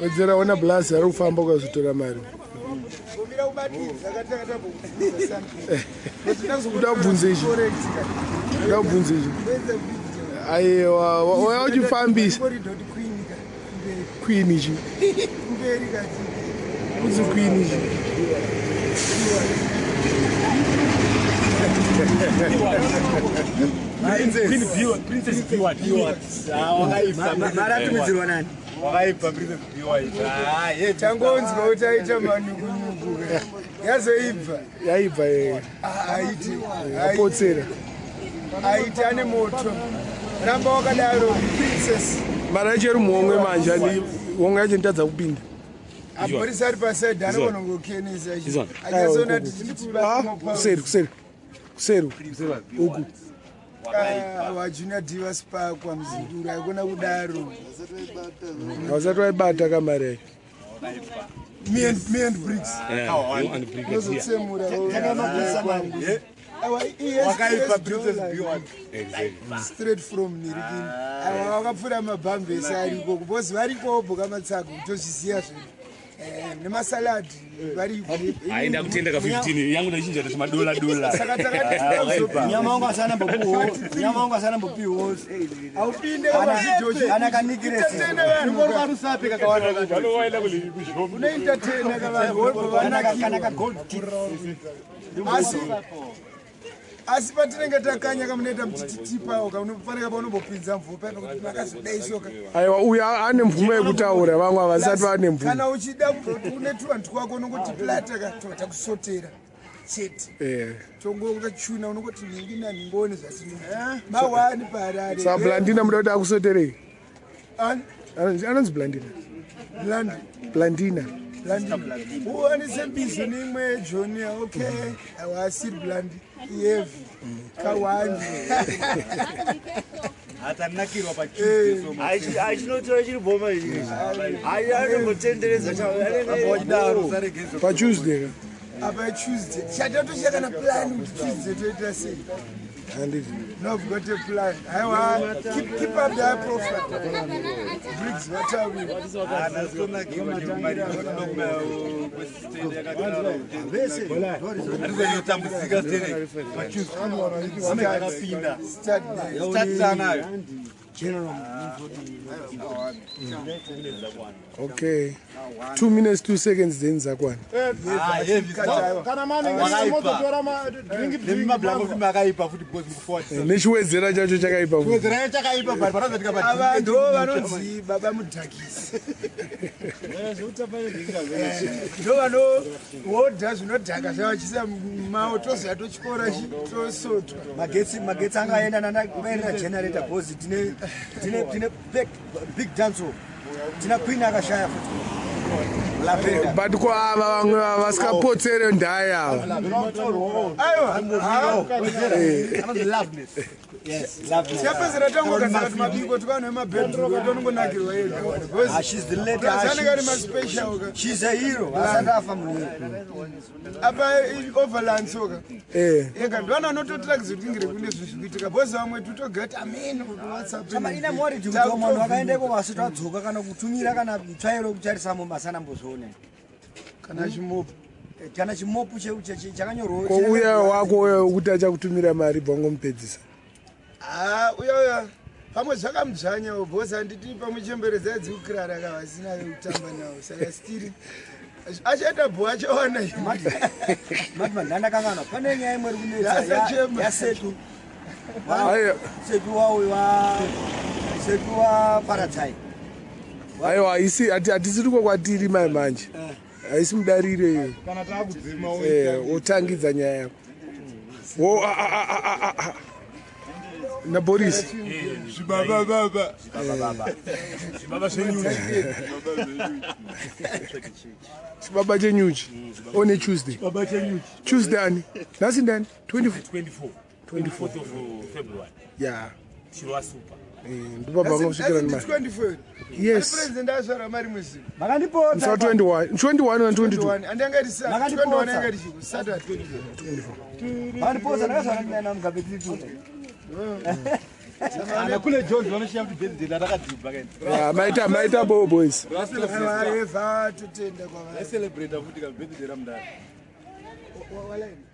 Wedzera ona blasi ari kufamba ukazotora mari. Kuda kubvunza ichi. Kuda kubvunza ichi. Aiwa, wauya uchifambisa. Queen ichi. Kunzi queen ichi. Princess B1. Maratumidzirwa nani? Wakaipa Princess B1. Ah, ye tangonzwa kuti aita manukunuku. Yazoibva. Yaibva ye. Ah, aiti. Apotsera. Aiti ane moto. Ramba wakadaro Princess. Mara yacho iri muhomwe manje andi homwe yacho nditadza kupinda. Apolisi ari paside anogona kungokenesa. Achazoona Ah, kuseri kuseri. Kuseri. Uku. Wajunior Diva Spark wamuzukuru haikona kudaro. Hausati waibata kamari yacho. Me and Briggs. Unozotsemura. Wakaipa Princess B1. Straight from Nirikini. Awa wakapfuura mabhambi ese ariko because variko bhoka matsago tozviziva zvedu. Nemasalad variko. Aenda kutenda ka 15 yangu ndachinja kuti madola dola. Saka takati Nyama wangu asana mbopiwo. Nyama wangu asana mbopiwo. Haupinde pazvidhochi. Kana kanikiresi. Entertaina vanhu. Vanowaenda kuzvishombe. Unoentertaina ka vanhu vobva Kana vanakiwa. ka gold teeth. Asi patinenge takanya kamunoita muchititipawo kamunofanira paunombopinza mvumo pano kuti makazodai soka. Aiwa uyu ane mvumo yekutaura vamwe havasati vane mvumo. Kana uchida kuti une tuvanhu twako unongoti plata ka tobva takusotera chete. Tongokachuna unongoti nhingi nanhingi one zvasino. Mawani paharare. Saka Blandina muda kuti akusoterei? Ani? Anonzi Blandina. Blandi. Blandina. Blandi. Uwanise mbizo neimwe Joni, okay. Awasiri Blandi. Yevi. Kawani. Atanakirwa pa Tuesday so much. Achinotora chiri bhoma ichi. Anombotenderedza Pa Tuesday ka. Apa Tuesday. Chatatoshaya kana plan kuti Tuesday toita sei. Handiti. No, I've got a plan. Aiwa, keep up the high profile. Briggs, what are we? Anatonakirwa nemari yekuda kwestate yakakara. Arizotambudzika sterek pa Tuesday. Ame akapinda. Start there. Start anayo. Okay. 2 minutes 2 seconds then zakwana. Ah, heavy stuff. Kana mane mototora ma drink Nemi mablango futi makaipa futi because mukuforward. Nechiwedzera chacho chakaipa. futi. Wedzera yacho chakaipa but panozotika pa Ava ndo vanonzi baba mudhakisi. Ndo vanohodha zvinodhaka zvavachisa mumao toziva totyora tosotwa. Magetsi angaenda nana generator because tine big dance hall. Tina queen akashaya futi. Lavender. But ko ava vamwe ava vasikapotsere ndaya ava. Aiwa, Anonzi loveness. Yes, lovely. chapedzera tangogadzira kuti mabiko tikavanhu vemabedroom tonongonakirwa yega. Ah, she's the leader. Anenge ari maspecial ka. She's a hero. Asati afa munhu. Apa overland soka. Ega ndovana vanototirakidza kuti ingire kune zvinhu zvikuitika because vamwe totogati ameno kuti WhatsApp. Chama ina mori kuti munhu akaendeko vasati vadzoka kana kutumira kana mutsvairo kutarisa mombe asana mbozvione. Kana chimopo. Kana chimopu chakanyorwa. Ko uya wako uya wekuti achakutumira mari bva ngomupedzisa. Ah, uya pamwe zvakamudzvanyawo because handiti pamwe chembere dzaidzikukirara ka vasina vekutamba navo saka stiri achaita bho achawana. Mati mandandakangana pane nyaya imwe iri kunetsa Yasachema. yasetu. Aiwa. Setu wa setu wa Paradzai. Aiwa haisi hatisiri ko kwatiri mai manje. Haisi mudariro iyo. Kana takudzima Wotangidza nyaya yako. Wo a a a a a a. Na Boris. Zvibaba baba. Zvibaba zvenyuchi. Chibaba chenyuchi. One Tuesday. Baba chenyuchi. Tuesday ani? Nhasi ndani? 24. 24. 24th of February. Yeah. Chirwa super. Ndipo pangosvikira nemari. 24. Yes. President azvara mari mwezi. Makandipota. Musi wa 21. 21 na 22. 21 andanga ri sa Makandipotsa. 21 anga ri chiku Saturday 24. Makandipotsa ndakazvara ndina Mugabe tiri two. Ana kule Jones vanoshiya kuti birthday rarakadhibha kaini. Yeah, maita maita bo boys. Vareva totenda kwavari. Celebrate futi ka birthday ramudara. Walaini.